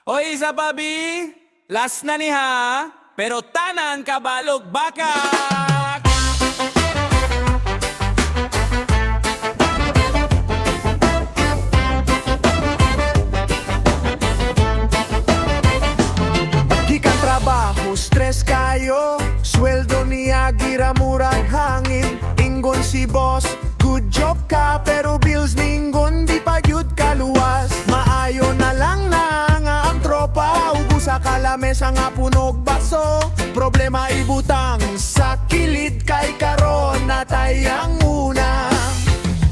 Oy, isa pa, bi. Last na ni ha. Pero tanan kabalog bakak. Gikan trabaho, stress kayo. Sweldo niya gira murag hangin. Ingon si boss, "Good job ka." Pero bills ningon, di pa gyud kaluwas. Maayo na lang na nga ang tropa ug usa ka lamesa nga punog baso. Problema ibutang sa kilid, kay karon natay ang una.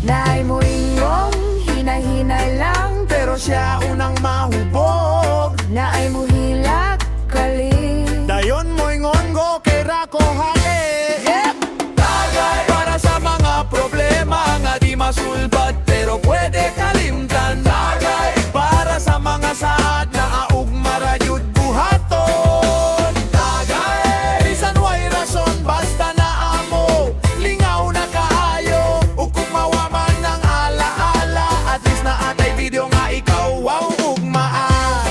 Naay moingong hinay-hinay lang. Pero siya unang mahubog. Naay muhilak kali. Dayon moingon go kay rako hae. Yep. Tagay para sa mga problema nga di masulbad pero pwede kalimtan. Tagay para sa mga saad na aug marayud buhaton. Tagay bisan way rason, basta na amo lingaw na kaayo. Ug kung mawaman ng alaala, at least naa tay video nga ikaw wow ugmaa.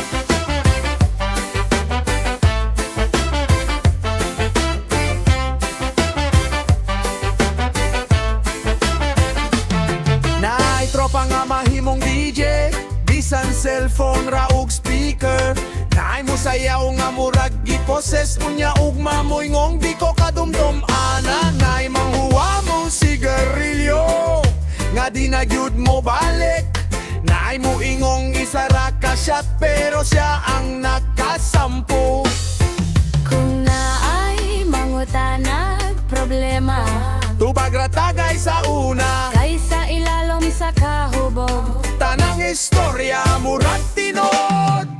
Naay tropa nga mahimong DJ bisan cellphone ra og speaker. Naay mo sayaw nga murag giposes, unya ugma moingong di ko kadumdum ana. Naay manghuwa mo sigarilyo nga di na gyud mo balik. Naay mo ingong isa ra ka shot, pero siya ang nakasampo. Kung naay mangutanag problema, Tubag ra tagay sa una. Kaysa ilalom sa kahubog. Tanang istorya murag tinuod.